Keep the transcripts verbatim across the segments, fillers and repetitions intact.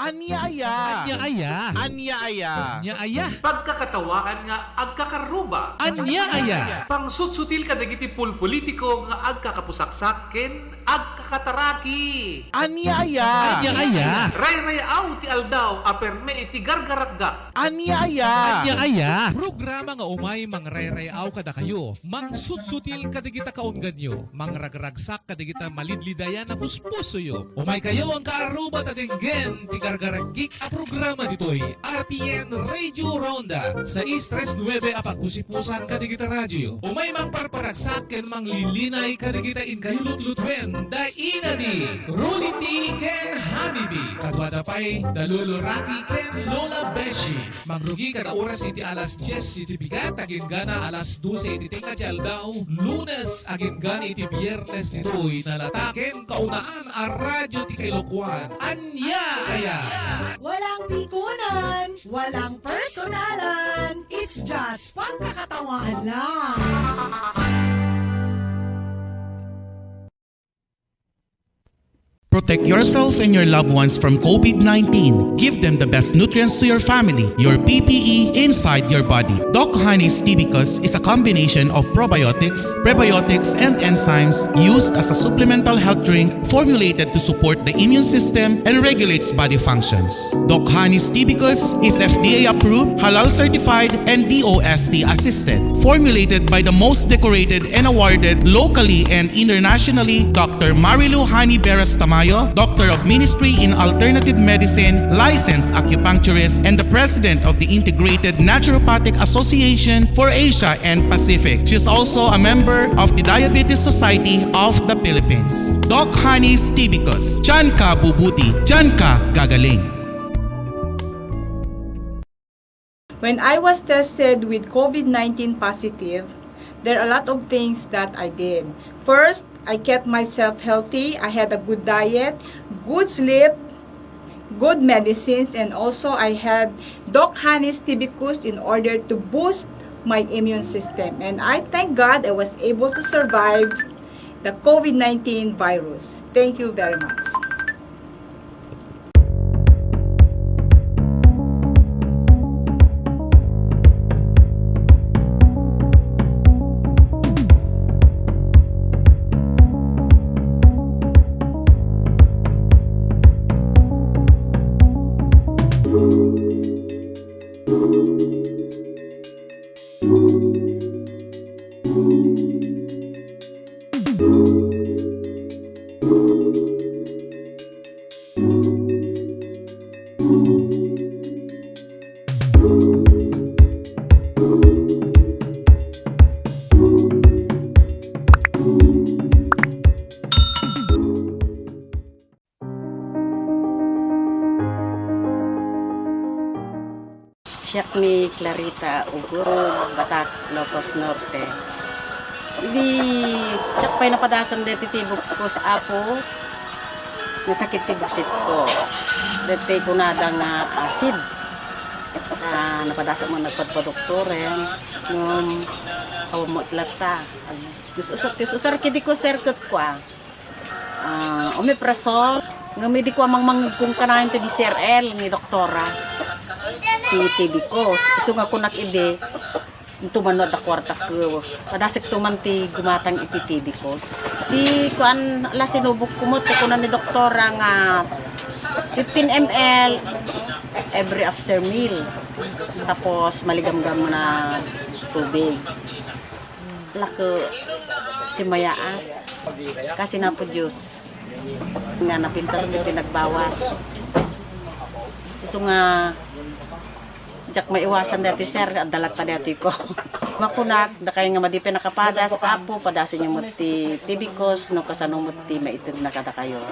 Ania aya? Ania aya? Ania aya? Ania aya? Pagkakatawaan nga agkakarruba. Ania aya? Pangsutsutil kadagiti pulpolitiko nga agkakapusaksak ken agkakataraki. Ania aya? Ania aya? Rayrayaw ti aldaw a perme iti gargarakgak. Ania aya? Ania aya? Programa nga umay mangrayrayaw kadakayo, mangsutsutil kadagita kaungganyo, mangragragsak kadagita malidlidayan a puspusoyo. Umaykayo nga agkaarruba ta denggen ti gargaragik a programa ditoy R P N Radio Ronda, sais tres nuebe a pagpusipusan kadagita radioyo. Umay mangparparagsak ken manglilinay kadagita inkayo lutlutuen da ina ni Rudy T ken Honey B. Kaduada pay da Lolo Rocky ken Lola Beshi. Mangrugi kada oras iti alas dies iti bigat, agingga alas dose iti tengnga ti aldaw, Lunes, agingga iti Biernes ditoy nalata ken kaunaan a radio ti Kailokuan. Ania aya? Walang pikunan, walang personalan. It's just pagkakatawaan lang. Protect yourself and your loved ones from COVID nineteen. Give them the best nutrients to your family, your P P E inside your body. Doc Honey's Tibicus is a combination of probiotics, prebiotics, and enzymes used as a supplemental health drink formulated to support the immune system and regulates body functions. Doc Honey's Tibicus is F D A approved, halal certified, and D O S T assisted. Formulated by the most decorated and awarded locally and internationally, Doctor Marilu Honey Beras Tamayo, Doctor of Ministry in Alternative Medicine, licensed acupuncturist, and the President of the Integrated Naturopathic Association for Asia and Pacific. She is also a member of the Diabetes Society of the Philippines. Doc Honey's Tibicus. Diyan ka bubuti. Diyan ka gagaling. When I was tested with COVID nineteen positive, there are a lot of things that I did. First, I kept myself healthy. I had a good diet, good sleep, good medicines, and also I had Doc Honey's Tibicus in order to boost my immune system. And I thank God I was able to survive the COVID nineteen virus. Thank you very much. Siak ni Clarita Ugurog, Batac, Ilocos Norte. Idi siak pay napadasan deti tibukko, Apo, nasakit ti buksit ko. Deti kunada nga acid. Ah, napadasan met nagpadpadoktoren, ngem awan met latta. Dios usar, Dios usar kadi ko, sir, ket kua. Ah, omeprazole, ngem idi ko a mangmangngegko kanayon ti D C R L ni doktora. Ti T B ko. Isu nga kunak idi, inton no adda kuartak, padasek to man ti gumatang iti T B ko. Ti kuan, ala, sinubok ko met, ti kuna ni doktora nga fifteen M L every after meal. Tapos, maligamgam na tubig. Lako, simayaat. Kasi napo Dios nga napintas ti pinagbawas. Isu nga, diak maiwasan daytoy, sir, adda latta daytoy ko. Makunak, dakay nga madi pay nakapadas, Apo, padasenyo met ti tibikos, no kasano met ti maitedna kadakayo.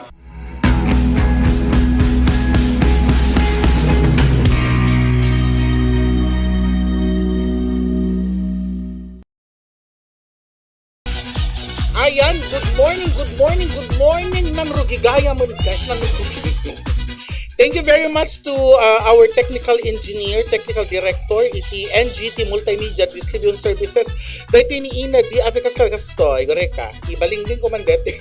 Ayan, good morning, good morning, good morning, Ma'am Rugi. Gayam ket, Ma'am Rugi. Thank you very much to uh, our technical engineer, technical director, iti N G T Multimedia Distribution Services. Daytoy ni Ina D. Ate, kasla kastoy, goreka. Ibalingling ko man deti.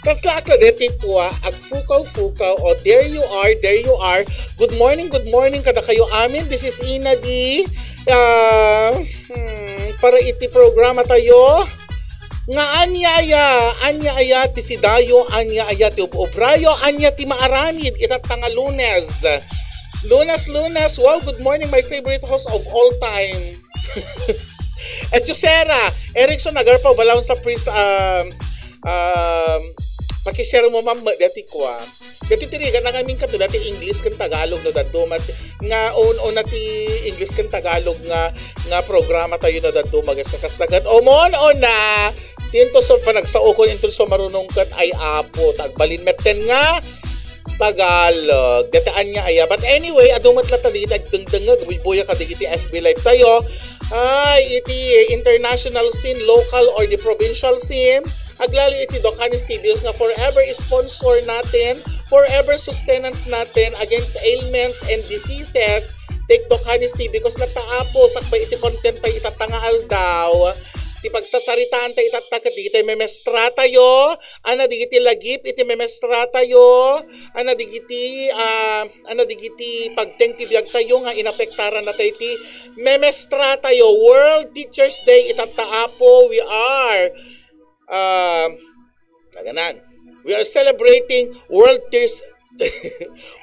Kasla akla deti kua, agfukaw-fukaw. O, there you are, there you are. Good morning, good morning, kada kayo amin. This is Ina D. Ah, hmm, para iti programa tayo. Nga ania aya, ania aya ti sidayo, ania aya ti ub-ubrayo, ania ti maaramid, itatta nga Lunes. Lunes, Lunes. Wow, good morning, my favorite host of all time. At Josera, Erickson Agarpao, Balaon sa Pris, um, um, pakishare mo, ma'am, dati kwa. Dati tirigan na kami kato, dati English kan Tagalog, no, daduma ti, nga on, on na ti English kan Tagalog nga, nga programa tayo na daduma, guys, kakasagat. O, mon, on na! Tinto so panagsaokon, inton so marunong kat ay apo, tagbalin metten nga Tagalog. Dati anya aya. But anyway, adu met latta dagiti agdengdengngeg, buybuya kadigiti F B Live tayo. Ay, iti international scene, local or the provincial scene, aglalo iti Docanes T V nga forever sponsor natin, forever sustenance natin against ailments and diseases. Take Docanes T V, 'cause nataapo, sakbay iti content tayo itatta nga aldaw. Ti pagsasaritaan tayo itatta ket digitay memestra tayo, ana digiti lagip iti memestra tayo, ana digiti, ah, ana digiti pagteng ti biag tayo nga inapektaran na tayo ti memestra tayo. World Teachers Day itatta, Apo, we are, ah, naganan. We are celebrating World Teachers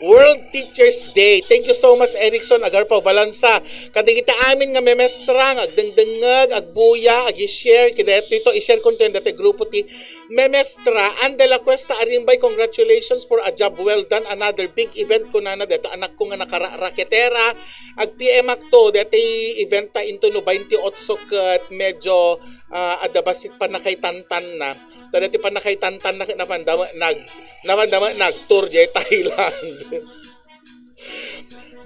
World Teachers Day. Thank you so much, Erickson Agarpao Balansa. Kadigita amin nga memestra, nga agdengdengngeg, agbuya, agi-share, kidayat ito, i-share ko ito dati grupo ti memestra. And De La Cuesta Arimbay, congratulations for a job well done. Another big event ko nana, dito anak ko nga nakararaketera. Ag-P M akto, dati event ta into no twenty-eight ket medyo ah, adda bassit pannakaitantan na. Ta dati pannakaitantan na, napanda met nag-, napanda met nag-tour diay Thailand.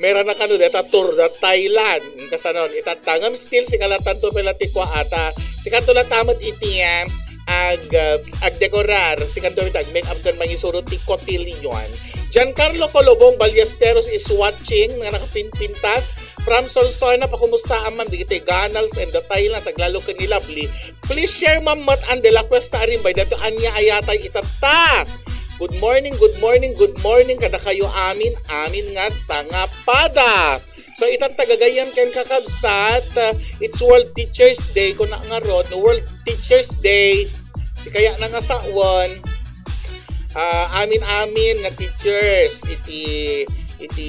Mera na kano deta tour da Thailand. Kasanon, itatta. Ngem still, sikalatanto pala ti kua ata. Sikanto la tamet iti, ah, ag, ah, agdekorar. Sikanto iti ag-make up kan mangisuro ti cotillion. Giancarlo Colobong Ballesteros is watching, nga nakapinpintas. From Solsona, pakumusta, ma'am, digiti Ganals and the Thailands, aglalo ken ni Lovely. Please share, ma'am, met and De La Cuesta Arimbay, dati anya ayatay itatta. Good morning, good morning, good morning, kada kayo amin, amin nga sangapada. So, itatta gagayyem ken kakabsat, uh, it's World Teachers Day, kuna ngarud, World Teachers Day, di kaya na nga sawan, ah, amin-amin nga teachers, iti, iti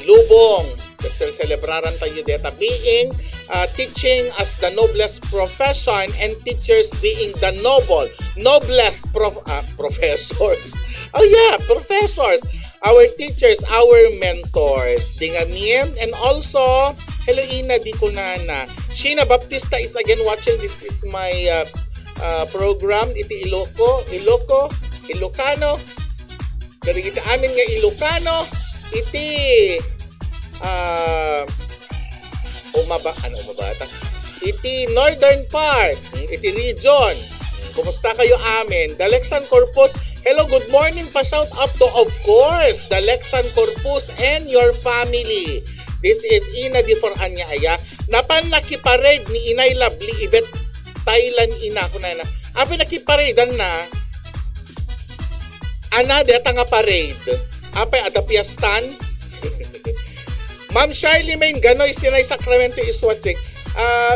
lubong, ket sel-, selebraran tayo deta being, ah, teaching as the noblest profession and teachers being the noble, noblest prof-, ah, professors. Oh yeah, professors. Our teachers, our mentors. Di ngamin, and also, hello Ina, di kunana. Sheena Baptista is again watching. This is my, uh, uh, program iti Iloco, Iloco, Ilocano. Kadagiti amin nga Ilocano iti, ah, umaba-, ano, umabata? Iti northern part, mm, iti region. Mm, kumusta kayo amin? Daleksan Corpus, hello, good morning, pa-shout out to, of course, Daleksan Corpus and your family. This is Ina di for Anya Aya. Napan nakiparade ni Inay Lovely Yvette Thailand ina, kunana. Apay nakiparedan na? Ana, deta nga parade. Apay, adda piestan? Ma'am Charlemagne Ganoy, Sinay Sacramento is watching. Ah,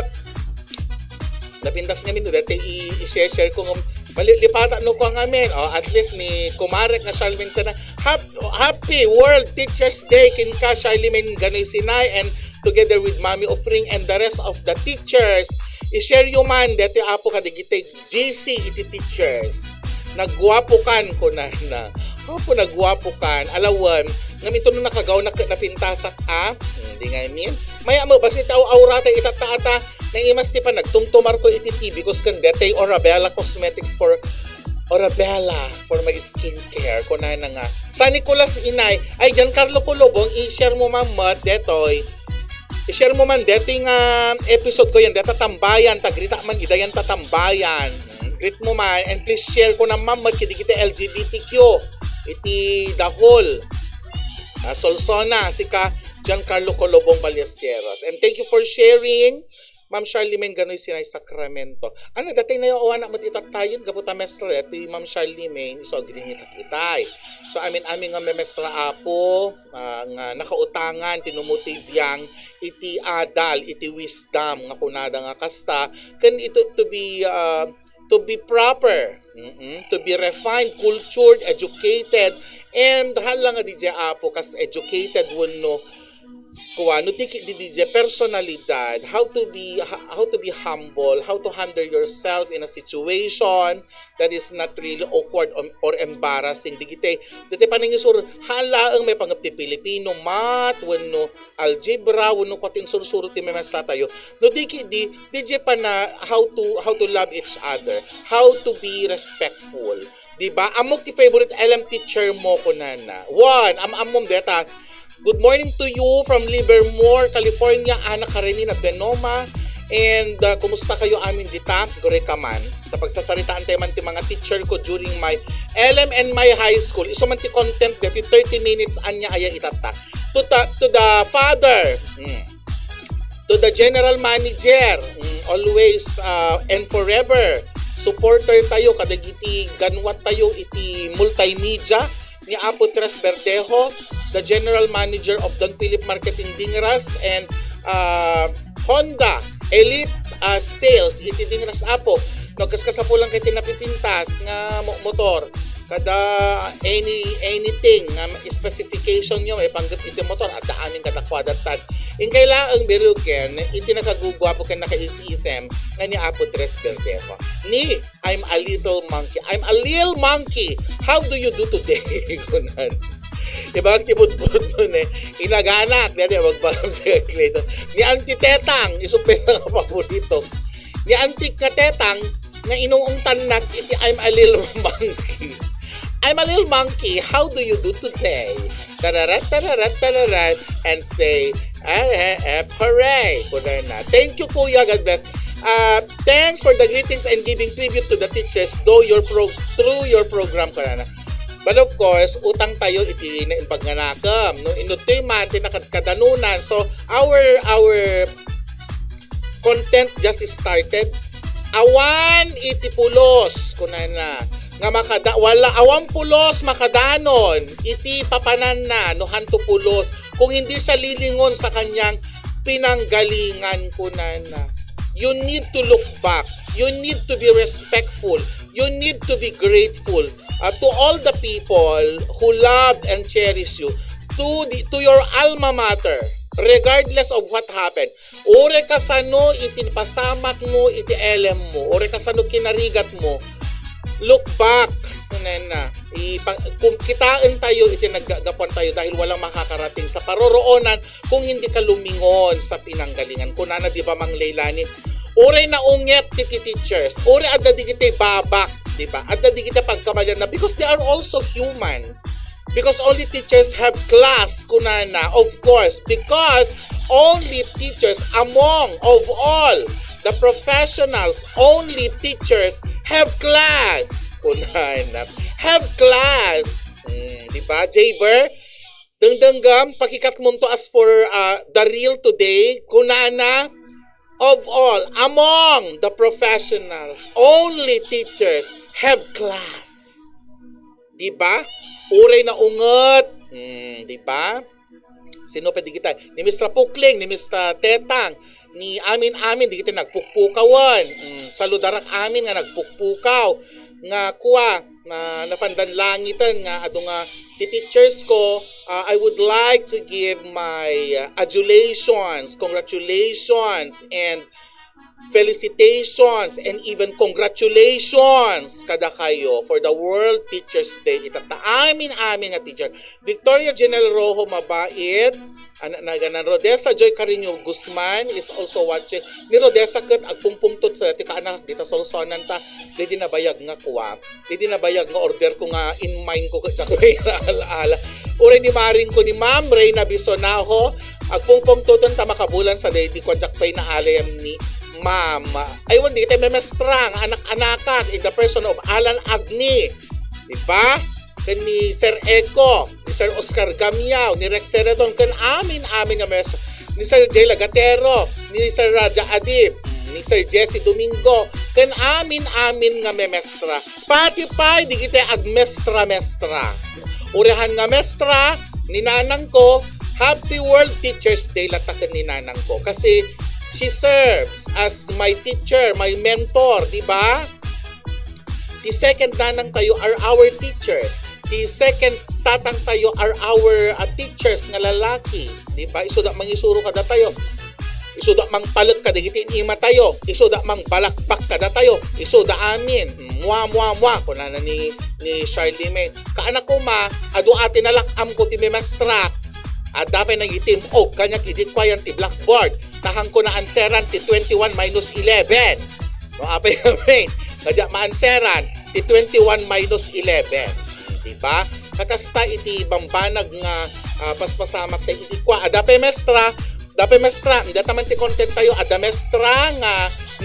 napintas ngamin, dati i-, i-share-share ko ngam-, malilipatan no ko ngamin. Oh, at least ni kumarek nga Charlemagne sana. Hap-, happy World Teachers Day, kinka Charlemagne Ganoy Sinay, and together with Mami Offering and the rest of the teachers. I-share yo man, dati apo kadigiti J C iti teachers. Nagguapo kan, kunana. Apo, nagguapo kan. Alawan, ngam ito no nakagaw na napintasak, ah? Hmm, di ngamin. Maya mo, basta iti aw-awrata, itatta ata, naimas ti pa nagtumtumar ko iti T V ko, skan detay Orabella Cosmetics for Orabella for my skincare. Kunana nga. San Nicolas Inay. Ay, Giancarlo Colobong, i-share mo man met, detoy. I-share mo man detoy nga episode ko yan, deta tambayan, tagrita man ida yan tatambayan. Mm, greet mo man, and please share ko naman met, kidi kita L G B T Q. Iti dahol. Ah, Solsona, sika, Giancarlo Colobong Ballesteros. And thank you for sharing, Ma'am Charlemagne Ganoy Sinay Sacramento. Ano, dati na yung awana mo itatayon, gapu ta mestra, iti Ma'am Charlemagne, so agree ni Tatay. So, amin-amin nga memestra apo, ah, nga nakautangan, tinumutibiyang, iti adal, iti wisdom, nga kunada nga kasta, ken ito to be, ah, to be proper, mm, to be refined, cultured, educated, and hala nga di apo kas educated wenno kuano, di ki-, di, di personalidad, how to be, ho-, how to be humble, how to handle yourself in a situation that is not really awkward or, or embarrassing. Digiti, dati panangisur, hala ang may pangapti Pilipino, math, wenno algebra, wenno kuatin sursuro ti memestra tayo. No, di ki-, di, di je pa na how to, how to love each other, how to be respectful. Di ba? Ammok ti favorite L M teacher mo, kunana. One, am-ammom deta. Good morning to you from Livermore, California, Ana Karenina Benoma. And, uh, kumusta kayo amin dita? Gure ka man. Sa pagsasaritaan tayo man ti mga teacher ko during my L M and my high school. Isu man ti content deti thirty minutes anya aya itatta. To the, to the father. Hmm. To the general manager, mm, always, uh, and forever supporter tayo kadagiti ganuat tayo iti multimedia ni Apo Tres Verdejo, the general manager of Don Philip Market in Dingras and, uh, Honda Elite, uh, Sales iti Dingras, Apo. No, kaskasapulan kay ti napipintas nga mo-, motor. Kada any, anything nga specification nyo, maipanggep iti motor, adda amin kadakuada tad. Inkay laeng biruken, iti nakaguguapo ken nakaisisem nga ni Apo Tres Verdejo. Ni, I'm a little monkey. I'm a lil monkey. How do you do today? Kunan. Iba ti budbud nun eh. Inaganak, dati magbalam si Clayton. Ni Auntie Tetang, isu pay nga paborito. Ni Auntie nga Tetang, nga inuungtannak iti I'm a little monkey. I'm a little monkey, how do you do today? Tararat, tararat, tararat, and say, eh, eh, eh, hooray! Kunana. Thank you, Kuya. God bless. Uh, thanks for the greetings and giving tribute to the teachers though your pro through your program, kunana. But of course, utang tayo iti naimbag nga nakem. No, inutay man, tinakadkadanunan. So, our, our content just started. Awan iti pulos, kunana, nga makada-, wala, awan pulos makadanon iti papananna no hanto pulos kung hindi siya lilingon sa kanyang pinanggalingan, kunana. You need to look back. You need to be respectful. You need to be grateful, uh, to all the people who loved and cherish you, to the, to your alma mater, regardless of what happened. Uray kasano iti pasamak mo iti L M mo, uray kasano kinarigat mo, look back. Kunana, ipa-, kung kitaan tayo iti naggapuan tayo dahil walang makakarating sa paroroonan kung hindi ka lumingon sa pinanggalingan. Kunana, di ba, Mang Leilani? Uray naunget ti, ti teachers, uray adda digiti babak, di ba? Adda digiti pagkamalianna because they are also human. Because only teachers have class, kunana. Of course, because only teachers among, of all the professionals, only teachers have class, kunana. Have class. Hmm, di ba, Jay Burr? Dengdenggam, pakikatmonto as for, uh, the real today, kunana, of all, among the professionals, only teachers have class. Di ba? Uray naunget. Hmm, di ba? Sino pa digita? Ni Mister Pukling, ni Mister Tetang, ni amin-amin, digiti nagpukpukawan. Hmm, saludarak amin nga nagpukpukaw. Nga kua, na napandanlangiten nga adu nga ti teachers ko, uh, I would like to give my, uh, adulations, congratulations, and felicitations and even congratulations kadakayo for the World Teachers Day. Itatta amin-amin nga teacher. Victoria Janelle Rojo Mabait, ana, naganan Rodessa Joy Carino Guzman is also watching. Ni Rodessa ket agpungpungtot sa ti kaanak dita Solsonan ta, didi nabayag nga kua. Didi nabayag nga order ko nga in mind ko ket diak pay naala-ala. Uray ni maring ko ni Ma'am Reyna Bisonaho, agpungpungtoton ta makabulan sa daydi ko diak pay naalayam ni Ma'am. Ay, wen, di tayo memestra nga anak-anakak in the person of Alan Agni. Di ba? Ken ni Sir Eco, ni Sir Oscar Gamiao, ni Rex Seredon, ken amin-amin nga maestro, ni Sir Jay Lagatero, ni Sir Raja Adib, ni Sir Jesse Domingo, ken amin-amin nga memestra. Pati pay digiti agmestra-mestra. Uray han nga mestra ni nanangko, happy World Teachers Day latta ken ni nanangko. Kasi she serves as my teacher, my mentor, di ba? Ti second nanang tayo are our teachers. Ti second tatang tayo are our, uh, teachers nga lalaki. Di ba? Isuda mangisuro kada tayo. Isuda mangpalek kadagiti ima tayo. Isuda mangbalakbak kada tayo. Isuda amin. Mua, mua, mua. Kunana ni, ni Charlie May. Kaanakuma, adu ati nalak-am ko ti memestra. Adda pay nagitim-og kaniak idi kuayan ti blackboard. Tahan ko na-answeran ti twenty-one minus eleven. No, apay, apay. Kadiak ma-answeran ti twenty-one minus eleven. Di ba? Kakasta iti bambanag nga, ah, paspasamak tayo iti kua. Adda pay mestra, adda pay mestra, adda taman ti content tayo, adda mestra nga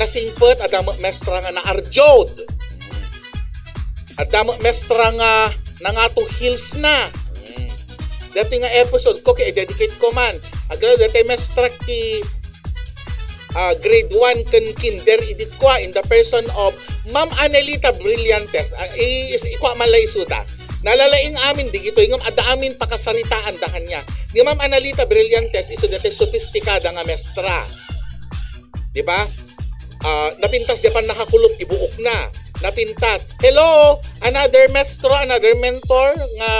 nasingpet, adda me-, mestra nga naarjod. Adda me-, mestra nga nangato heels na. Hmm. Dati nga episode ko, kay dedicate ko man. Agla, dati mestra ti, ah, grade one ken kinder idi kua in the person of Ma'am Anelita Brillantes. Ah, i-, is-, ikua man la isuda. Nalalaing amin digitoy ngem adda amin pakasaritaan da kaniak. Ni Ma'am Anelita Brillantes isu dati sopistikada nga mestra. Di ba? Ah, napintas di pan nakakulop ti buok na. Napintas. Hello, another mestra, another mentor nga,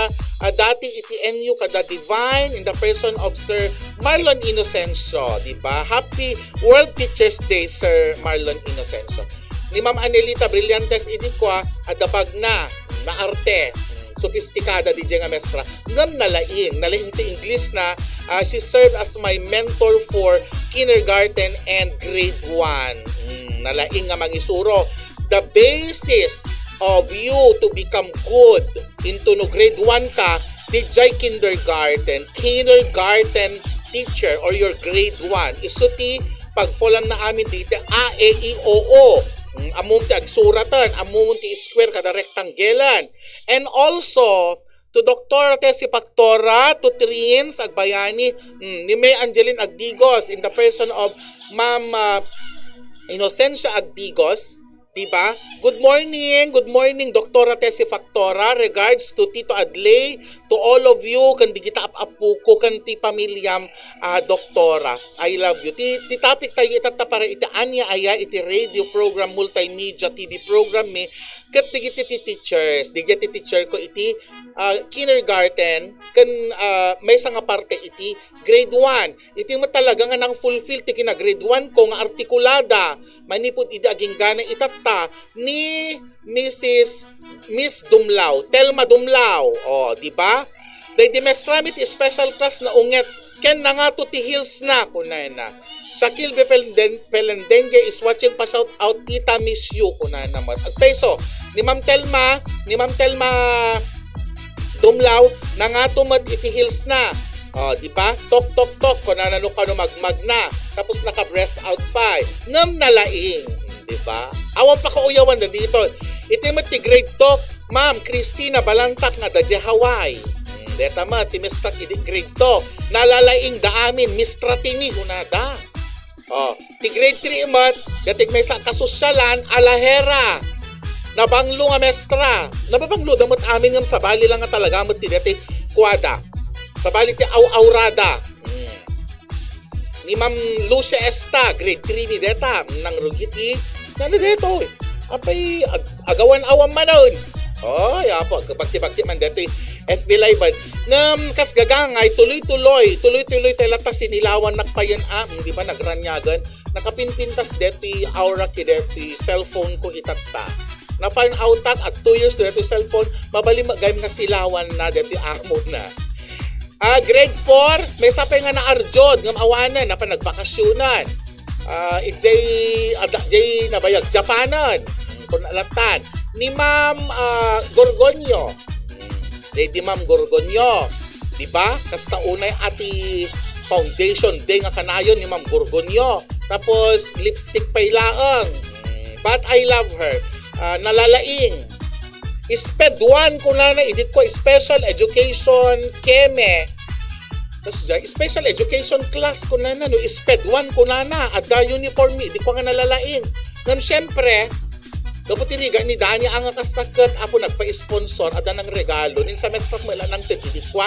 ah, dati iti N U kada Divine in the person of Sir Marlon Inocencio, di ba? Happy World Teachers Day, Sir Marlon Inocencio. Ni Ma'am Anelita Brillantes idi kua, adda bagna, naarte, sopistikada diay nga mestra. Ngem nalaing, nalaing ti English na, ah, she served as my mentor for kindergarten and grade one. Mm, nalaing nga mangisuro. The basis of you to become good into no grade one ka, diay kindergarten, kindergarten teacher or your grade one. Isu ti pagpulan na amin diti A, E, I, O, O. Mm, ammom ti agsuratan, ammom ti square kada rectanglean. And also, to Doktora Tessie Factora, to Trins Agbayani, mm, ni May Angeline Agdigos, in the person of Ma'am, ah, Inocencia Agdigos, di ba? Good morning, good morning, Doktora Tessie Factora. Regards to Tito Adley, to all of you, ken digita ap-apuko, ken ti pamilyam, ah, Doktora. I love you. Ti, ti topic tayo itatta para iti ania aya iti radio program, multimedia, T V program mi, ket digiti ti teachers, digiti teacher ko iti, ah, kindergarten, ken, ah, maysa nga parte iti grade one. Iti met talaga nga nang-fulfill ti kina-grade one ko nga artikulada manipud idi aginggana itatta ni Missus Miss Dumlao, Telma Dumlao. O, di ba? Daydi mestra mi ti special class na unget ken nangato ti heels na, kunana. Shakil B. Pelenden-, Pelendengue is watching pa shout out, tita, miss you, kunana met. Agpayso, ni Ma'am Telma, ni Ma'am Telma Dumlao, nangato met iti heels na. O, di ba? Tok, tok, tok, kunana no kano magmag na. Tapos naka-breast out pa. Ngem nalaing, di ba? Awan pa kauyawan na dito. Iti met ti grade two, Ma'am Christina Balantak nga adda diay Hawaii. Hmm, deta met ti mestra idi grade two. Nalalaing da amin, Miss Tratini, kunada. O, ti grade three met, dati maysa kasosyalan, alahera. Nabanglo nga mestra. Nababanglo da met amin ngem sabali lang nga talaga met ti dati kuada. Sabali ti aw-awrada. Hmm. Ni Ma'am Lucia Esta, grade three ni deta, nangrugit ti, nano detoy? Apay, ag-, agawan-awam manen. Oy, apo, agkabagti-bagti man detoy F B Live. Ngem kas gagangay, tuloy-tuloy, tuloy-tuloy tay latta sinilawannak payen, ah, mm, di ba, nagraniagan. Nakapinpintas detoy aura ki detoy cellphone ko itatta. Na-find out-ak, ag two years detoy cellphone, mabalin met gayam nga silawanna detoy amo na. Ah, grade four, maysa pay nga naarjod, ngem awanen, napan nagbakasyonan. Ah, idiay, adda, diay nabayag, Japanen. Hmm, kun alatan. Ni Ma'am, ah, Gorgonio. Hmm, diay di Ma'am Gorgonio. Di ba? Kasta unay a ti foundation day nga kanayon ni Ma'am Gorgonio. Tapos, lipstick pay laeng. Hmm, but I love her. Ah, nalalaing. Sped one kunana, idi ko special education keme. Tapos dyan, special education class kunana, no, sped one kunana, adda uniform mi, idi ko nga nalalaing. Ngem siyempre, gapu ti rigat ni Dani a nga kasta ket apo nagpa-sponsor, adda nang regalo, nin sa mestra met la nangted idi ko.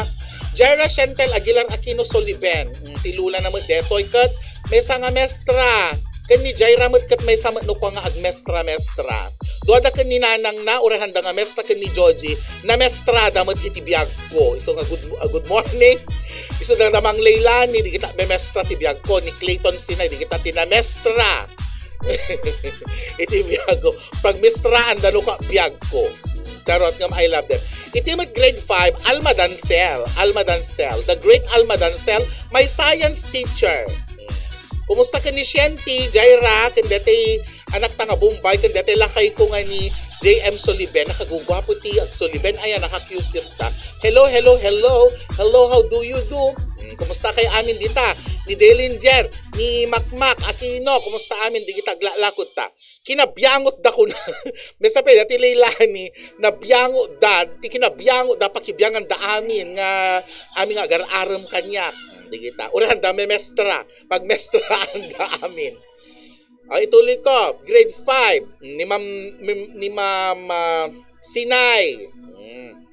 Jaira Chantel Aguilar Aquino Soliben, mm, ti lula na met detoy ket maysa nga mestra. Ken ni Jaira met ket maysa met no kua nga agmestra-mestra. Duada ken ni nanangna, urehanda nga mestra ken ni Joji, namestrada met iti biagko. Isu nga good, ah, good morning. Isu da, da Mang Leilani, di kita memestra ti biagko. Ni Clayton Sinay, di kita ti namestra iti biagko. Pagmestraan da no kua biagko. Charot ngem I love them. Iti met grade five, Alma Dancel. Alma Dancel. The great Alma Dancel, my science teacher. Kumusta ken ni Shenti, Jaira, ken deti anakta nga Bombay, ken deti lakayko nga ni J M Soliben, nakaguguapo ti ag-Soliben, ayan, naka-cute-cute ta. Hello, hello, hello. Hello, how do you do? Hmm, kumusta kay amin dita? Ni Delinger, ni Makmak Aquino, kumusta amin? Di kita aglalakod ta. Kinabiangot da kuna. Maysa pay dati Leilani, nabiangot da, ti kinabiangot da, pakibiangan da amin nga, amin nga agar-arem kaniak. Di kita. Urehanda memestra. Pagmestraan da amin. Ah, ituloy ko, grade five, ni Ma'am, ni, ni Ma'am, ah, Sinay. Hmm.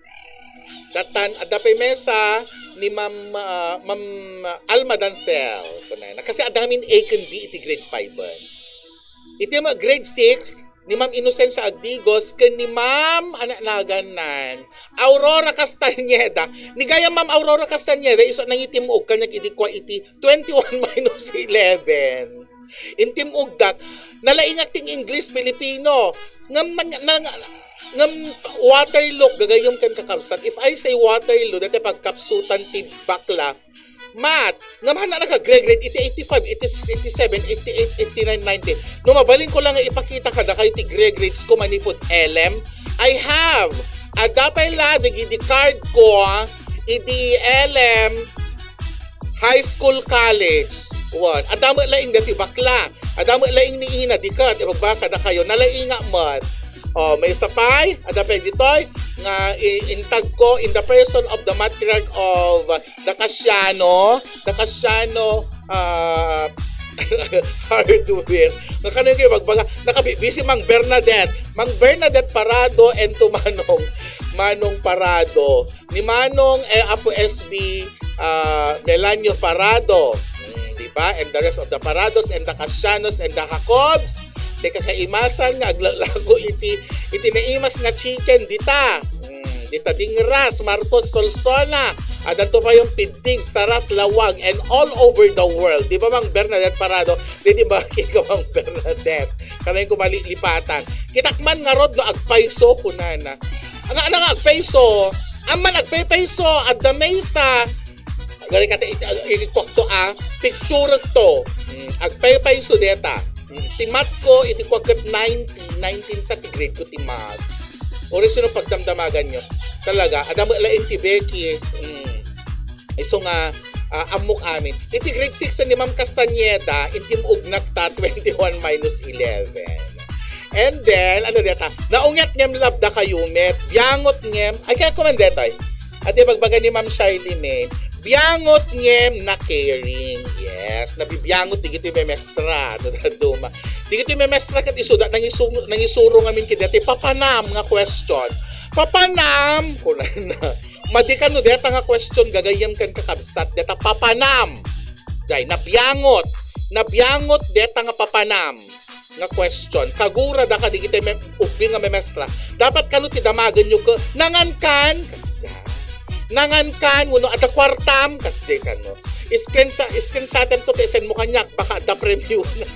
Datan, adda pay maysa ni Ma'am, ah, Ma'am Alma Dancel. Kunana. Kasi adda ngamin A ken B iti grade five. Iti mga grade six, ni Ma'am Inocencia Agdigos, ken ni Ma'am, ano nagannan, Aurora Castañeda. Ni gayam Ma'am Aurora Castañeda, isu nangitim-og kaniak idi kua iti twenty-one minus eleven. Intim-ogdak, nalaingak ti English, Filipino. Ngam, nang, nang, ngam Waterloo, gagayem ken kakabsat. If I say Waterloo, dati pagkapsutan ti bakla, Math, ngam han naka-grade-grade iti eighty-five, eighty-six, eighty-seven, eighty-eight, eighty-nine, ninety. No, mabalin ko lang nga ipakita kadakayo ti grade-grades ko manipud L M. I have. Adda pay la dagiti card ko, ah, iti L M High School, College. Wan. Adda met laeng dati bakla. Adda met laeng ni ina, di ket, ibagbaga kadakayo, nalaingak met. Oh, maysa pay, adda pay ditoy, nga i-, intag ko in the person of the matriarch of the Casiano, the Casiano, ah, Hardware. Nga kano yung ibagbaga, nakabi-, busy Mang Bernadette. Mang Bernadette Parado and to Manong, Manong Parado. Ni Manong, eh, Apo S B, ah, Melanio Parado. Mm, di ba? And the rest of the Parados and the Casianos and the Jacobs. Ti kakaimasan nga aglalako iti, iti naimas nga chicken dita. Mm, dita Dingras, Marcos, Solsona. Adanto pay yung Piddig, Sarat, Laoag, and all over the world. Di ba, Mang Bernadette Parado? Di, di ba, kika Mang Bernadette? Kanay ko malilipatan. Kitak man ngarud no agpayso, kunana. Nga, nga agpayso, amman agpaypayso, adda maysa. Gari kata iti, iti kuwak to, ah, picture to. Mm, agpaypayso deta. Mm, ti math ko, iti kuwak ket ninety, nineteen sa ti grade ko ti math. Uri sino pagdamdamagan nyo. Talaga, adda met laeng ti Becky. Mm. Isu nga, ah, ammok amin. Iti grade six ni Ma'am Castañeda, intim-ognak ta twenty-one minus eleven. And then, ano deta? Naunget ngem love dakayo met. Biangot ngem. Ay, kaya ko man detoy. Iti bagbaga ni Ma'am Shirley May, biangot ngem na caring. Yes, nabibiangot digiti memestra. Duma. Digiti memestra ket isuda, nangisu-, nangisuro ngamin kidati papanam nga question. Papanam! Kunana. Madi kano deta nga question gagayyem ken kakabsat deta papanam. Jay, nabiangot. Nabiangot deta nga papanam nga question. Kagura da kadigiti me-, ubing nga memestra. Dapat kano ti damagen yo ke, nangan kan? Kasdiay. Nangan kan? Wenno adda kuartam? Kasdiay kano. Screenshot, screenshotem to, ti send mo kaniak. Baka adda premio na.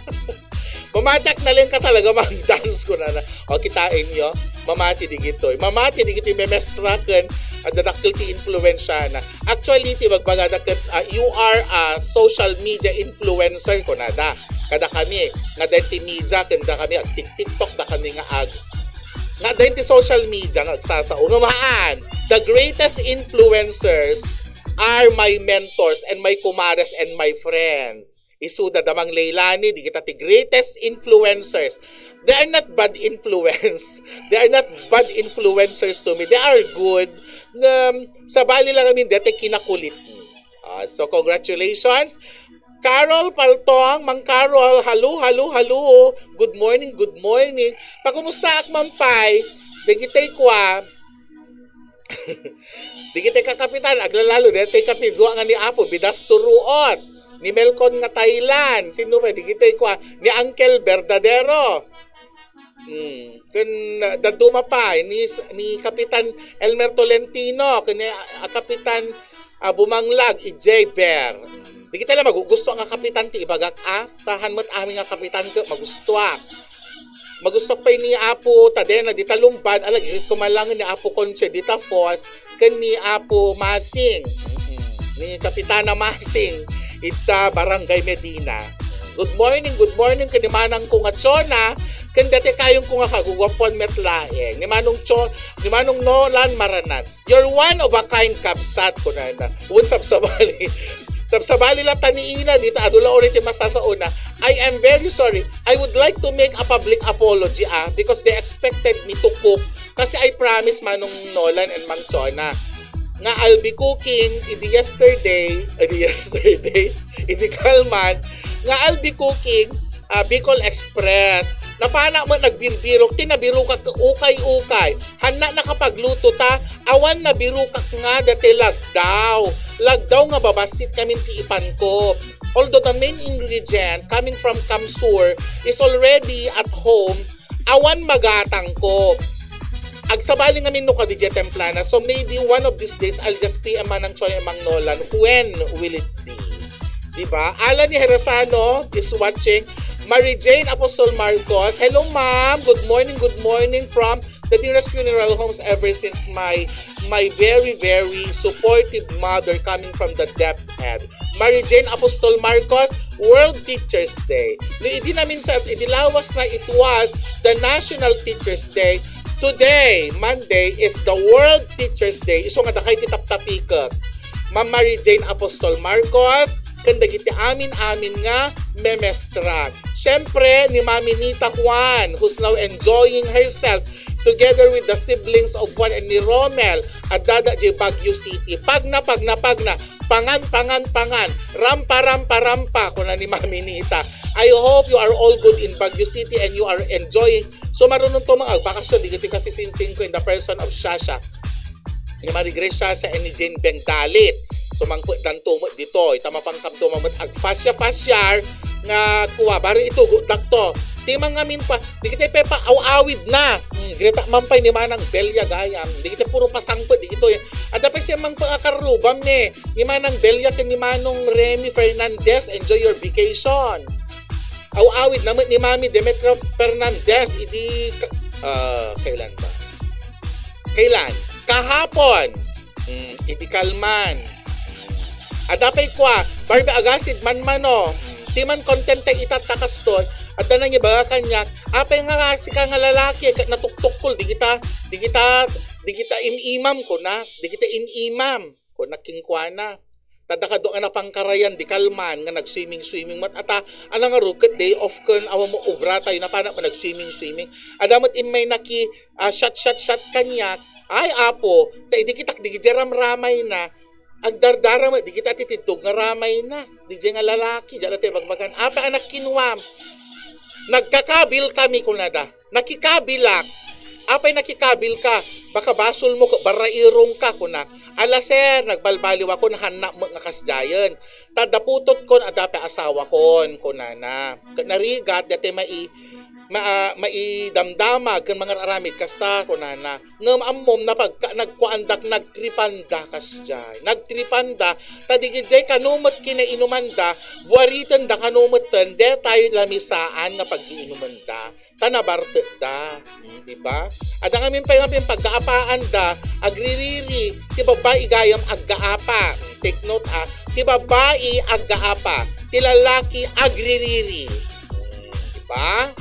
Mamatiak na lang ka talaga, mag-dance ko na na. O, kitain nyo, mamati digitoy. Mamati digitoy memestra ken, ah, dadakkel ti influensya na. Actually, ti bagbagada ket, ah, you are a social media influencer, kunada. Kada kami, nga dahil ti media, ken da kami ag-tik-, TikTok, da kami nga ag-, nga dahil ti social media, nga agsasao. Nga maan, the greatest influencers are my mentors and my kumares and my friends. Isuda da Mang Leilani, di kita ti greatest influencers. They are not bad influence. They are not bad influencers to me. They are good. Nga, sabali lang amin, dati kinakulit. Ah, so, congratulations. Carol Paltong, Mang Carol, hello, hello, hello. Good morning, good morning. Pakumusta ak, Mampay? Dagitay kwa. Dagitay kakapitan, aglalalo, dagitay kapidua nga ni Apo, bidas turuot. Ni Melcon nga Thailand, sino pa, dagitay kwa, ni Uncle Verdadero. Hmm. Ken, ah, dadduma pa, ni, ni Kapitan Elmer Tolentino, ken ni, ah, Kapitan, ah, Bumanglag, idiay Ver. Dagitay la magugusto nga kapitan ti ibagak, a? Tahan met amin nga kapitan ket magustoak. Magustoak pay ni Apo Tadena, dita Lumbad, ala, gigit ko man lang ni Apo Conche, dita Foz, ken ni Apo Masing, mm, ni Kapitana Masing, ita Barangay Medina. Good morning, good morning, ken ni manang ko nga Chona, ken dati kayong ko nga kaguguapuan met laeng. Ni Manong Cho-, ni Manong Nolan Maranan. You're one of a kind, kabsat, kunana. Wen, sabsabali. Sabsabali la ta ni Ina, dita adu la uray ti masasaona. I am very sorry. I would like to make a public apology, ah, because they expected me to cook. Kasi I promise Manong Nolan and Mang Chona nga I'll be cooking idi yesterday, idi yesterday, idi kalman, nga I'll be cooking, ah, Bicol Express. Napana met nagbirbirok, ti nabirokak ukay-ukay. Hanna nakapagluto ta, awan nabirokak nga dati lagdaw. Lagdaw nga babassit ngamin ti ipanko. Although the main ingredient coming from Kamsur is already at home, awan magatangko. Agsabali ngamin no kadi diay templana. So maybe one of these days, I'll just P M Manang Chona and Mang Nolan. When will it be? Diba? Alan ni Heresano is watching. Mary Jane Apostol Marcos. Hello, ma'am. Good morning, good morning from the dearest funeral homes ever since my, my very, very supportive mother coming from the depth end. Mary Jane Apostol Marcos, World Teachers Day. No idi namin sa, idi lawas na, it was the National Teachers Day. Today, Monday, is the World Teachers Day. Isu nga dakay ti taptapikek. Ma'am Mary Jane Apostol Marcos, ken dagiti amin-amin nga memestran. Siyempre, ni Mami Nita Juan, who's now enjoying herself together with the siblings of Juan and ni Romel, adda da diay Baguio City. Pagna, pagna, pagna. Pangan, pangan, pangan. Rampa, rampa, rampa, kuna ni Mami Nita. I hope you are all good in Baguio City and you are enjoying. So, marunong to mga agbakasyon, dagiti kasisingsingko in the person of Shasha. Ni Marie Grace Shasha and ni Jane Bengdalit. So, mangpetdanto met ditoy. Ita mapangkapto met agpasya-pasyar nga kuwa. Baro itugodak to. Ti mangamin pa. Dagiti pay paaw-awid na. Hmm, Greta Mampay ni Manang Belia gayam. Dagiti puro pasangpet, dagitoy. Adda pay siya mangpet a karrubam ni, ni Manang Belia ken ni Manong Remy Fernandez, enjoy your vacation. Aw-awid na met ni Mami Demetria Fernandez, idi ka-, ah, kailan ba? Kailan? Kahapon. Hmm, idi kalman. Adda pay kua, Barbie Agasid, manmano. Hmm, ti man content tay itatta kastoy, adda nangibaga kaniak, apay nga sika nga lalaki, ket natuktukkol, di kita, di kita, di kita im-imam, kuna, di kita im-imam. Kuna kenkuana. Tadda kadu nga napangkarayan di kalman nga nag-swimming-swimming met ata, a nangarud ket day off ken awan mo obra tayo, napana met nag-swimming-swimming. Adda met immay naki, ah, shot, shot, shot kaniak. Ay, Apo, ta idi kitak di gidi ramramay na. Agdardara met di kita ti tiddog nga ramay na. Di nga lalaki, diay la ti bagbagan. Apay a nakinuam. Nagkakabil kami, kunada. Nakikabilak. Apay nakikabil ka? Baka basol mo ket barrairong ka, kuna. Ala, sir, nagbalbaliw ako, nahanna met nga kasdiayen. Ta adda putotkon, adda pay asawakon, kunana. Ket narigat, dati mai-, ma-, maidamdamag, ken mangar-aramid kasta, kunana. Ngem ammom, napagka-, nagkuaandak, nagtripanda kasdiay. Nagtripanda, ta digidiay kano met kinainumanda, buaritenda kano metten, detayo lamisaan nga pag-iinumenda. Ta nabartekda. Hmm, di ba? Adda ngamin pay nga pagkaapaanda, agririri, ti babbai gayam aggaapa. Take note, ah, ti babbai aggaapa, ti lalaki agririri. Hmm, di ba?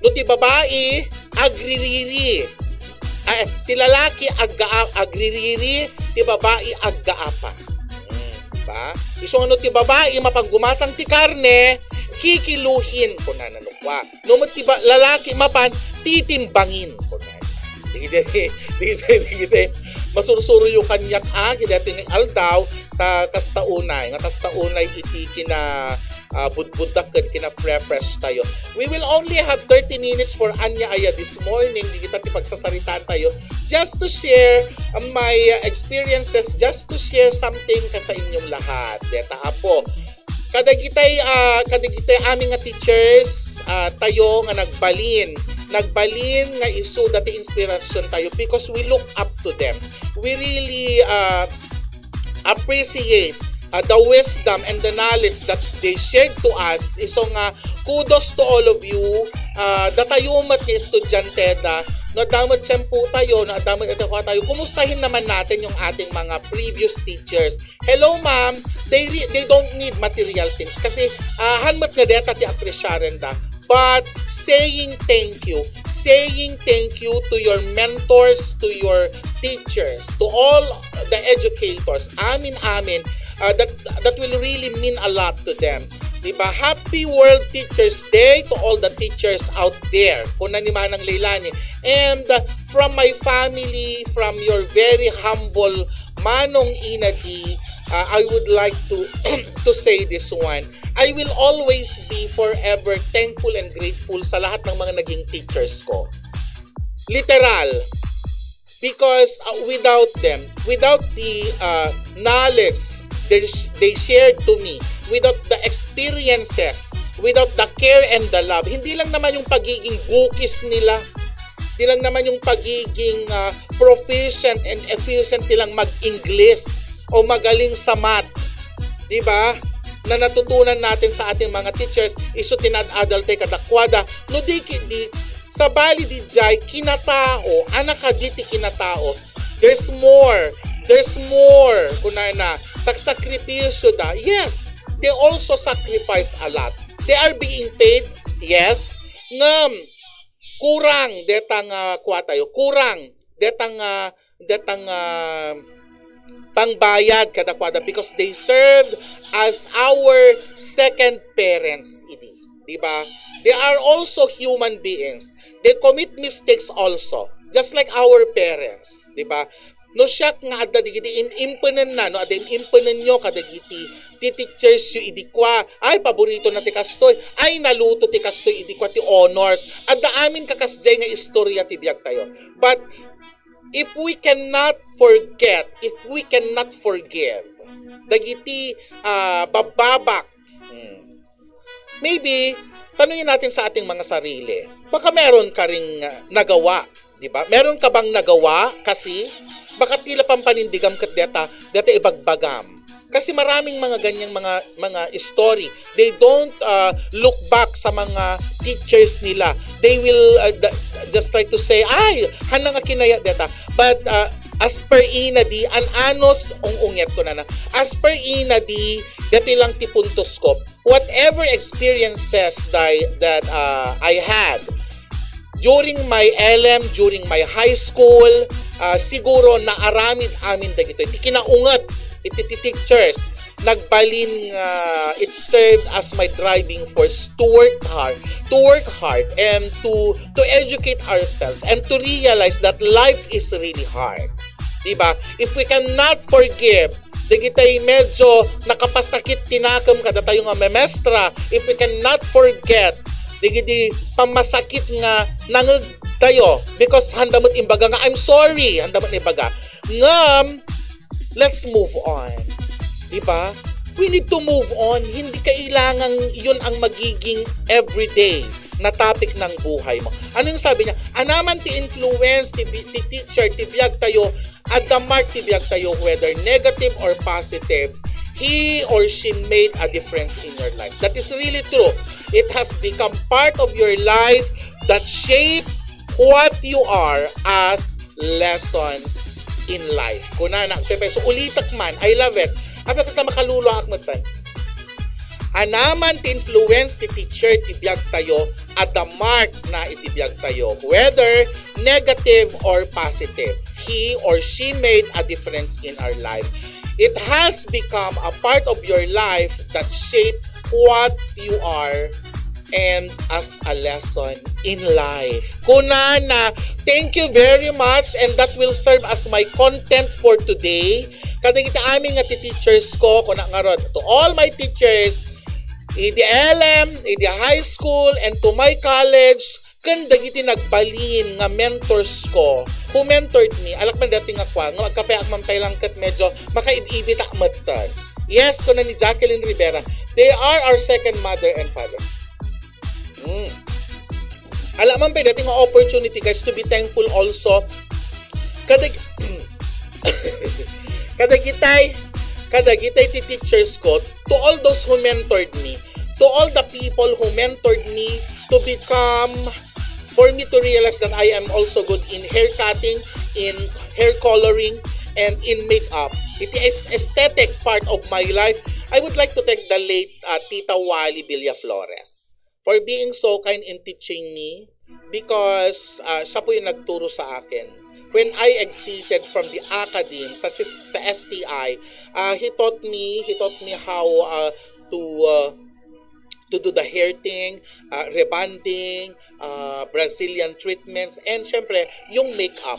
No ti babai agririri, ay, ti lalaki agga-, agririri, ti babai aggaapa. Hmm, di ba? Isu nga no ti babai mapaggumatang ti karne, kikiluhin, kunana no. Wa. No met ti ba-, lalaki mapan, titimbangin. Dagiti, dagiti, dagiti. Masursuroyo kaniak, ah, kadaytoy nga aldaw, ta kasta unay, nga kasta unay iti kina, ah, budbudda ken kina-refresh tayo. We will only have thirty minutes for Ania Aya this morning, dagita ti pagsasaritaan tayo, just to share, ah, my, ah, experiences, just to share something ka sa inyong lahat. Deta, apo, kadagitay, ah, kadagitay amin nga teachers, ah, tayo nga nagbalin. Nagbalin nga isuda ti inspirasyon tayo because we look up to them. We really, ah, appreciate, ah, the wisdom and the knowledge that they shared to us. Isu nga, kudos to all of you. Ah, datayo met nga estudiante da, no adda met tiempo tayo, no adda met iti kua tayo, kumustahin naman natin yung ating mga previous teachers. Hello, ma'am. They re-, they don't need material things kasi, ah, han met nga deta ti apresiaren da. But saying thank you, saying thank you to your mentors, to your teachers, to all the educators, amin, amin, ah, that, that will really mean a lot to them. Diba? Happy World Teachers Day to all the teachers out there. Kuna ni Manang Leilani. And, uh, from my family, from your very humble Manong Ina D, uh, I would like to to say this one. I will always be forever thankful and grateful sa lahat ng mga naging teachers ko. Literal. Because, uh, without them, without the, uh, knowledge they, sh- they shared to me, without the experiences, without the care and the love, hindi lang naman yung pagiging bukis nila, hindi lang naman yung pagiging, uh, proficient and efficient nilang mag-Ingles o magaling sa math, di ba? Na natutunan natin sa ating mga teachers, isu ti naaddaltayo kadakuada, no di ki-, di, sabali di jay kinatao, anak ka di ti kinatao, there's more, there's more, kunana, sagsakripisyo da, yes, they also sacrifice a lot. They are being paid, yes, ngem, kurang detang, ah, kua tayo, kurang detang, ah, detang, ah, pangbayad kadakuada because they served as our second parents idi, di ba? They are also human beings. They commit mistakes also, just like our parents, di ba? No siak nga adda digiti in-, impenenna, no, adda in-, impenenyo kadagiti ti teachers yu idi kua, ay, paborito na ti kastoy, ay, naluto ti kastoy idi kua ti honors. Adda amin kakasdiay nga istorya ti biag tayo. But if we cannot forget, if we cannot forgive dagiti, ah, babbabak, hmm, maybe, tanungin natin sa ating mga sarili. Baka meron ka ring, ah, nagawa, di ba? Meron ka bang nagawa? Kasi, baka tila pampanindigam ket deta, deta ibagbagam. Kasi maraming mga ganyang mga, mga story. They don't, ah, look back sa mga teachers nila. They will, ah, da-, just try to say, "Ay, hana nga kinaya deta." But, ah, as per Ina D, an anos, ung-unget ko na na. As per Ina D, dati lang ti puntos ko. Whatever experiences that, that, ah, I had during my L M, during my high school, ah, siguro naaramid amin dagitoy. Ti kinaunget iti ti teachers, nagbalin nga it served as my driving force to work hard, to work hard and to, to educate ourselves and to realize that life is really hard. Di ba? If we cannot forgive, dagitay medyo nakapasakit ti nakem kadatayo nga memestra, if we cannot forget dagiti pammasakit nga nangeg tayo, because handa met imbaga nga, "I'm sorry," handa met imbaga. Ngem, let's move on. Di ba? We need to move on. Hindi kailangan yun ang magiging everyday na topic ng buhay mo. Ano yung sabi niya? Anaman ti influence ti, bi- ti teacher, ti biag tayo, adda mark ti biag tayo, whether negative or positive, he or she made a difference in your life. That is really true. It has become part of your life that shape what you are as lessons in life. Kuna na, Pepe, so ulitak man, I love it. Abi, kas na makaluluaak met pay. Anaman ti influence ti teacher ti biag tayo, adda mark na iti biag tayo, whether negative or positive. He or she made a difference in our life. It has become a part of your life that shape what you are and as a lesson in life. Kunana, thank you very much, and that will serve as my content for today. Kadagiti amin nga ti teachers ko, kuna ngarud, to all my teachers, idi L M, idi high school, and to my college, ken dagiti nagbalin nga mentors ko, who mentored me, alak man dati nga kua, nga agkapayak man pay lang ket medyo makaib-ibitak metten. Yes, kuna ni Jacqueline Rivera, they are our second mother and father. Mm. Ala man pay dati nga opportunity, guys, to be thankful also. Kadag kadagitay, kadagitay ti teachers ko, to all those who mentored me, to all the people who mentored me to become, for me to realize that I am also good in hair cutting, in hair coloring, and in makeup. It is aesthetic part of my life. I would like to thank the late uh, Tita Wally Villaflores for being so kind in teaching me because uh, siya po yung nagturo sa akin. When I exited from the academe sa, sis- sa S T I, uh, he taught me, he taught me how uh, to uh, to do the hair thing, uh, rebonding, uh, Brazilian treatments, and syempre, yung makeup.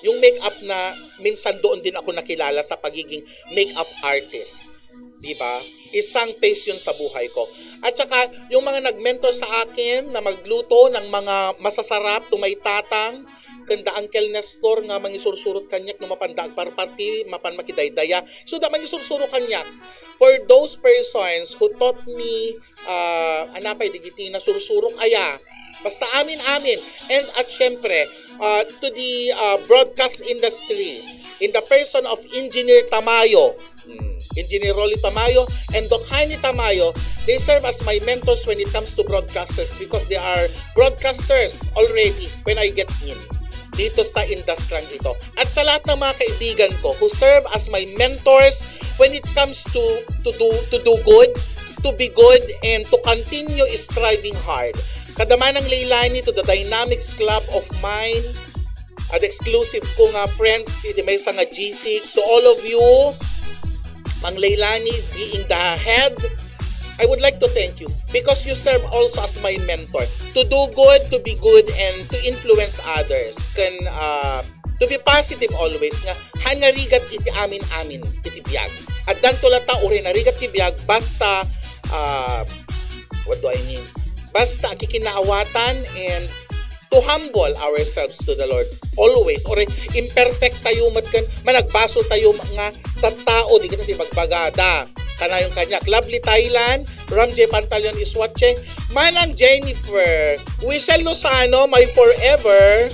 Yung makeup na minsan doon din ako nakilala sa pagiging makeup artist. Di ba? Isang phase yun sa buhay ko. At saka, yung mga nag-mentor sa akin na magluto ng mga masasarap, to my tatang, kanda Uncle Nestor nga mangisursurot kanyak no mapanda agparparti, mapan makidaydaya. So, da mangisursurot kanyak. For those persons who taught me, uh, anapay digiti nasursurok aya, basta amin-amin. And at syempre, uh, to the uh, broadcast industry, in the person of Engineer Tamayo, mm, Engineer Rolly Tamayo, and Doc Heiny Tamayo, they serve as my mentors when it comes to broadcasters because they are broadcasters already when I get in dito sa industrang ito. At sa lahat ng mga kaibigan ko who serve as my mentors when it comes to to do to do good, to be good, and to continue striving hard. Kada Manang Leilani to the Dynamics Club of mine, at exclusive ko nga friends, iti maysa nga G C, to all of you, Mang Leilani being the head, I would like to thank you because you serve also as my mentor to do good, to be good, and to influence others. Can uh, to be positive always nga han nga rigat iti amin-amin iti biag. Addan to lata uri narigat ti biag basta uh, what do I mean? Basta kikinaawatan and to humble ourselves to the Lord always. Or imperfect tayo met ken managbasol tayo nga tattao, di kita ti bagbagada. Kanayon kaniak. Lovely Thailand, Ram J Pantaleon is watching. Manang Jennifer, Wichelle Lozano, my forever.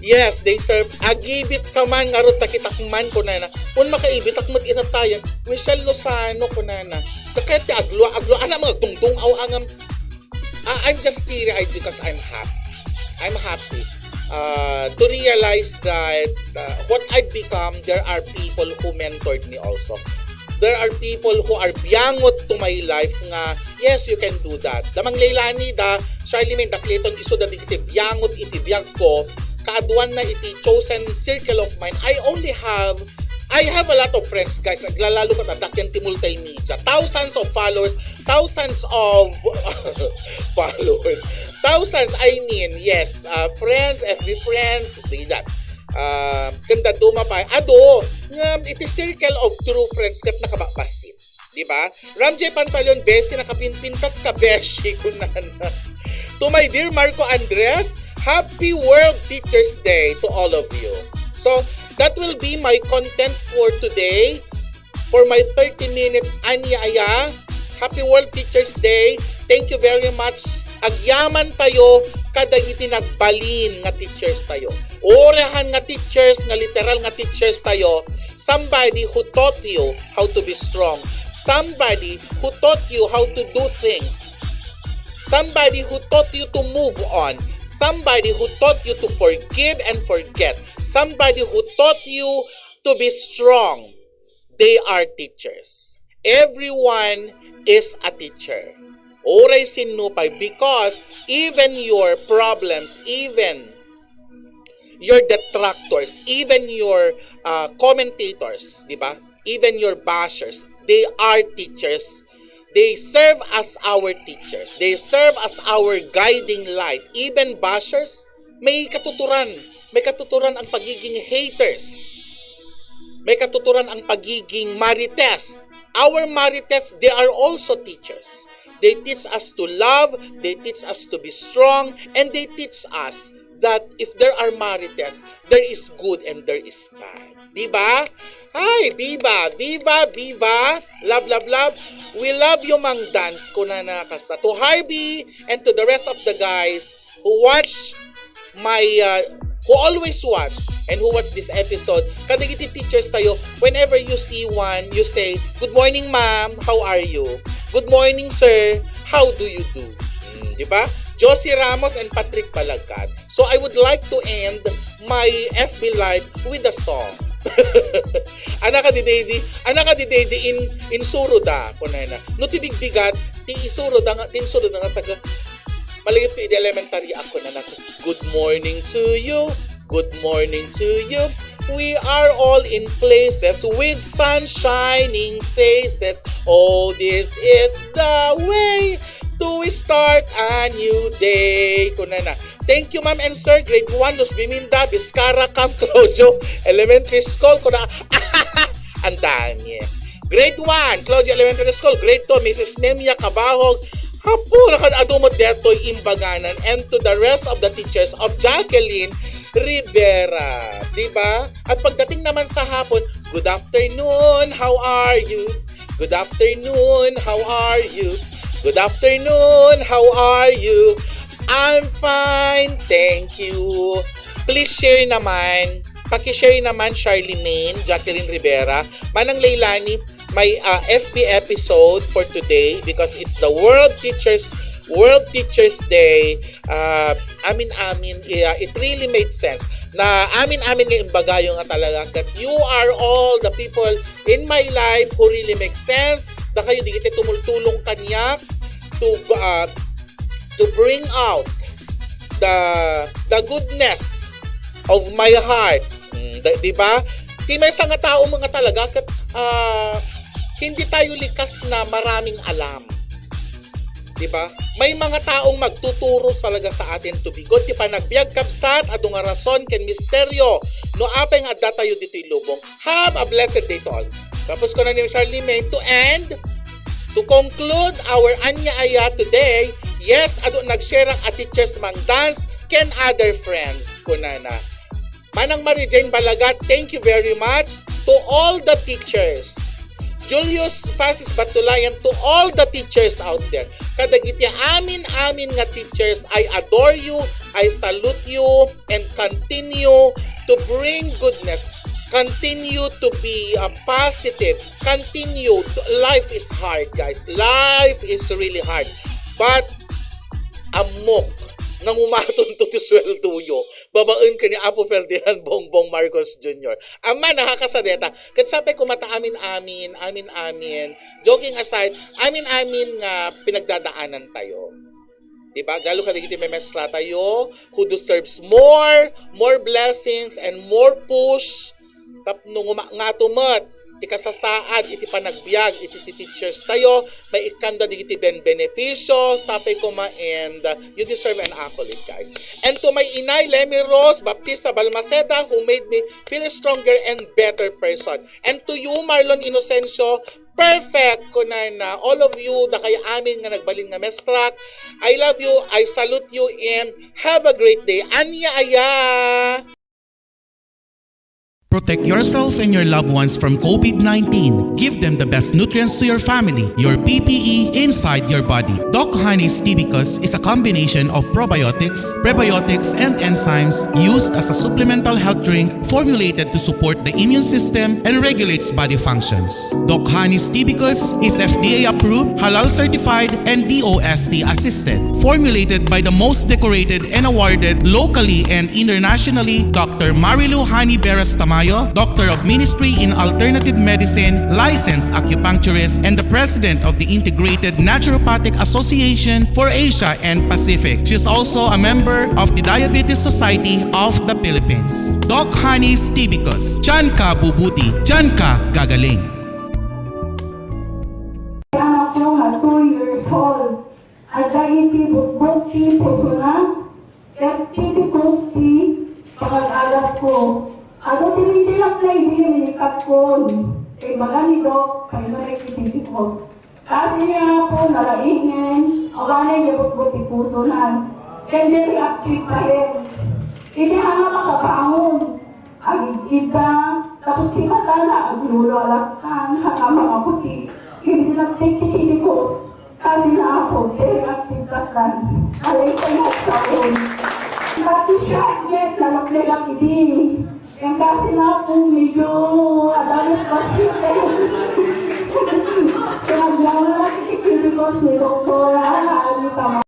Yes, they serve. Agibit ka man, ngarud ta kitak man, kunana. Kun makaibitak met ita tayo. Wichelle Lozano, kunana. Kakayat ti agluwa, agluwa. Ana, mga dungdung, aw, angam. Uh, I'm just teary-eyed because I'm happy. I'm happy uh, to realize that uh, what I've become, there are people who mentored me also. There are people who are biangot to my life nga, yes, you can do that. Da Mang Leilani, da Charlemagne, da Clayton, isu da dagiti biangot iti biag ko, kaaduan na iti chosen circle of mine. I only have I have a lot of friends, guys. Aglalalo ket adda ken ti multimedia. Thousands of followers, thousands of followers. Thousands, I mean, yes. Uh, friends, F B friends, di that. Uh, kanda duma pa. Ado, nga iti circle of true friends ket nakabakbasit. Di ba? Ram J Pantaleon, besi nakapinpintas ka, beshi, kunana. To my dear Marco Andres, happy World Teachers Day to all of you. So, that will be my content for today, for my thirty minute ania aya. Happy World Teachers Day. Thank you very much. Agyaman tayo kadagiti nagbalin nga teachers tayo. Uray han nga teachers, nga literal nga teachers tayo, somebody who taught you how to be strong. Somebody who taught you how to do things. Somebody who taught you to move on. Somebody who taught you to forgive and forget. Somebody who taught you to be strong. They are teachers. Everyone is a teacher. Uray sinno pay, because even your problems, even your detractors, even your uh, commentators, di ba? Even your bashers, they are teachers. They serve as our teachers. They serve as our guiding light. Even bashers, may katuturan. May katuturan ang pagiging haters. May katuturan ang pagiging marites. Our marites, they are also teachers. They teach us to love, they teach us to be strong, and they teach us that if there are marites, there is good and there is bad. Di ba? Ay, viva, viva, viva. Love, love, love. We love you, Mang Dance, kunana kasta. To Harvey and to the rest of the guys who watch my, uh, who always watch and who watch this episode, kadagiti teachers tayo, whenever you see one, you say, "Good morning, ma'am. How are you? Good morning, sir. How do you do?" Hmm, di ba? Josie Ramos and Patrick Balagkat. So I would like to end my F B Live with a song. Anak ka di Daddy, anak ka di Daddy in, insuro da, kunana. No ti bigbigat, ti isuro da nga, ti insuro da nga saga, malagip ti idi elementary ako na nag, "Good morning to you, good morning to you. We are all in places with sun shining faces. Oh, this is the way to start a new day." Kunana. Thank you, ma'am and sir. Grade one, Luz Biminda, Vizcarra, Camp Claudio Elementary School. Kuna, ang dami. Grade one, Claudio Elementary School. Grade two, Missus Nemia Cabahog. Apo, nakadumot detoy imbaganan. And to the rest of the teachers of Jacqueline Rivera. Di ba? At pagdating naman sa hapon, "Good afternoon, how are you? Good afternoon, how are you? Good afternoon, how are you? I'm fine, thank you." Please share naman. Paki-share naman, Charlemagne, Jacqueline Rivera, Manang Leilani, my, uh, F B episode for today because it's the World Teachers World Teachers Day. Uh, amin-amin, yeah, it really made sense. Na amin-amin nga imbagayo nga talaga that you are all the people in my life who really make sense. Dakayo digiti tumultulong kaniak to, uh, to bring out the the goodness of my heart. Mm, di, di ba? Ti maysa nga tao nga talaga ket, ah, hindi tayo likas na maraming alam. Di ba? May mga taong magtuturo talaga sa atin to be good. Ti panagbiag, kabsat, adu nga rason ken misteryo no apay nga adda tayo ditoy lubong. Have a blessed day to all. Tapos kuna ni Charlemagne, to end, to conclude our Ania Aya today, yes, adu nag-share a teachers, Mang Dance, ken other friends. Kunana. Manang Mary Jane Balagat, thank you very much to all the teachers. Julius Pasis Batulayan, to all the teachers out there. Kadagiti amin-amin nga teachers, I adore you, I salute you, and continue to bring goodness. Continue to be, uh, positive. Continue. Life is hard, guys. Life is really hard. But, ammok, nga umaton to ti sweldoyo. Babaen ken ni Apo Ferdinand Bongbong Marcos Junior. Amma, nakakasadeta. Ket sapay koma ta amin-amin, amin-amin. Joking aside, amin-amin nga pinagdadaanan tayo. Diba? Lalo kadagiti memestra tayo who deserves more, more blessings and more push. Tapno nguma-, ngato met ti kasasaad iti panagbiag iti ti teachers tayo, maikkanda digiti ben-, benepisio, sapay koma, and, uh, you deserve an accolade, guys. And to my inay, Lemmy Rose Baptista Balmaceda, who made me feel a stronger and better person. And to you, Marlon Inocencio, perfect, kunana, all of you, dakay amin nga nagbalin nga mestrak, I love you, I salute you, and have a great day. Ania Aya! Protect yourself and your loved ones from COVID nineteen. Give them the best nutrients to your family, your P P E, inside your body. Doc Honey's Tibicus is a combination of probiotics, prebiotics, and enzymes used as a supplemental health drink formulated to support the immune system and regulates body functions. Doc Honey's Tibicus is F D A approved, halal certified, and D O S T assisted. Formulated by the most decorated and awarded locally and internationally, Doctor Marilu Honey Beras Tamayo, Doctor of Ministry in Alternative Medicine, licensed acupuncturist, and the President of the Integrated Naturopathic Association for Asia and Pacific. She is also a member of the Diabetes Society of the Philippines. Doc Honey's Tibicus, diyan ka bubuti, diyan ka gagaling. Anak ko, mas Paul, adda iti bukbok ti pusona, ket ti bikos ti pangag-agasko. Adu ti rintilak na idi minikapkon, imbaga ni Doc, kayno iti bikos. Kasi ni Apo, nalaingen, awanen ya bukbok ti pusonan. Ken diri active payen. Idi hala makabangon, agid-idda, tapos ti matana, aglulo alakkan, hala mangaputi. Idi nagtikit iti bus, kasi ni Apo, diri active takkan. Alay ko yung saon. Pati siya, yes, nalaknilak idi. Yung kasi nga po, medyo adamot pa siya. Kaya lang nakikipili ko si Doktora Alita.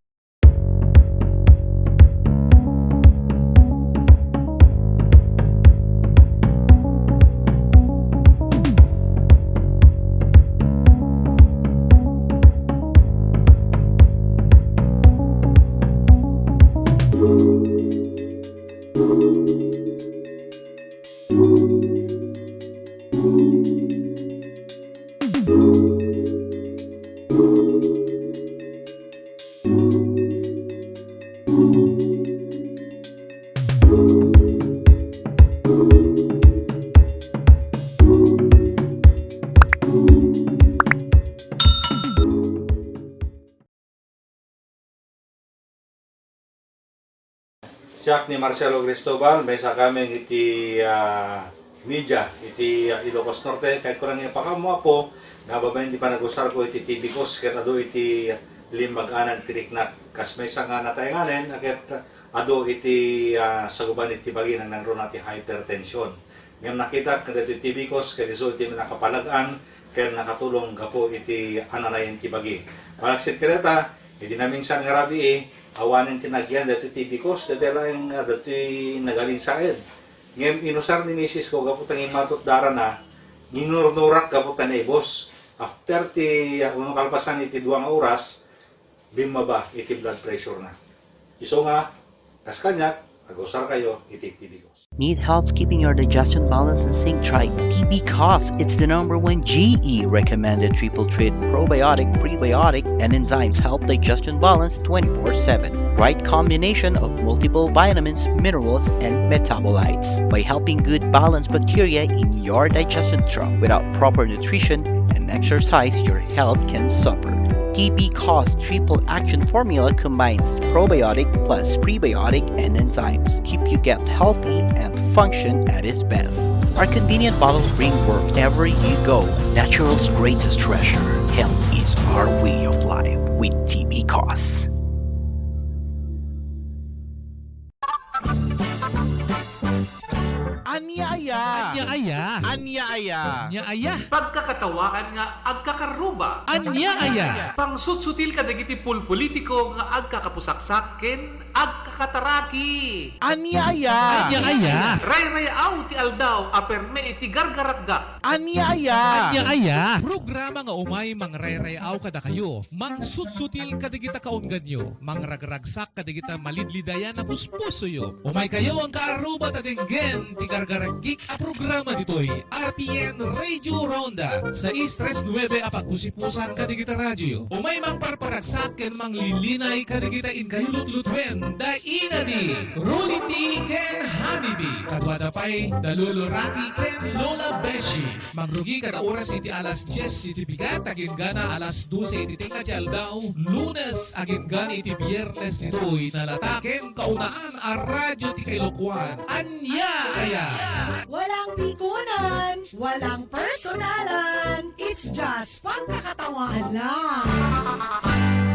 Siak ni Marcelo Cristobal, maysa kami iti, ah, media iti, ah, Ilocos Norte. Kayatko lang ipakaammo, Apo, nga babaen ti panagusarko iti T V Coast ket adu iti limbag-anan ti riknak. Kas maysa nga nataenganen, a ket adu iti, ah, saguban iti bagi, nangruna ti hypertension. Ngem nakitak nga daytoy T V Coast ket isu iti nakapalag-an ken nakatulong gapu iti ananayen ti bagi. Malaksid kadata, idi naminsan nga rabii, awanen ti nagyan daytoy T V Coast, daytoy laeng nga daytoy nagalinsaed. Ngem inusar ni misis ko gapu ta ngimmatot darana, ginurnurak gapu ta naibus. After ti, ah, uno kalpasan iti dua nga oras, bimmaba iti blood pressure na. Isu nga, kas kaniak, agusar kayo iti T V Coast. Need help keeping your digestion balance in sync? Try T B Cos. It's the number one G E recommended triple treat probiotic, prebiotic, and enzymes help digestion balance twenty-four seven. Right combination of multiple vitamins, minerals, and metabolites. By helping good balance bacteria in your digestion tract, without proper nutrition and exercise, your health can suffer. T B Cos triple action formula combines probiotic plus prebiotic and enzymes. Keep your gut healthy and function at its best. Our convenient bottle bring wherever you go. Natural's greatest treasure. Health is our way of life with T B Cos. Ania aya? Ania aya? Ania aya? Ania aya? Pagkakatawaan nga agkakaruba. Ania aya? Pangsutsutil kadagiti pulpolitiko nga agkakapusaksak ken agkakataraki. Ania aya? Ania aya? Rayrayaw ti aldaw a perme iti gargarakgak. Ania aya? Ania aya? Programa nga umay mangrayrayaw kadakayo, mangsutsutil kadagita kaungganyo, mangragragsak kadagita malidlidayan a puspusoyo. Umaykayo, angka aruba, ta denggen ti gargaragik a programa ditoy R P N Radio Ronda, sais tres nuebe a pagpusipusan kadagita radioyo. Umay mangparparagsak ken manglilinay kadagita inkayo lutlutuen, da inadi Rudy T ken Honey B. Kaduada pay da Lolo Rocky ken Lola Beshi. Mangrugi kada oras iti alas dies iti bigat, agingga alas dose iti tengnga ti aldaw, Lunes agingga iti Biernes ditoy nalata ken kaunaan a radio ti Kailokuan. Ania aya? Walang pikunan, walang personalan. It's just pagkakatawaan lang.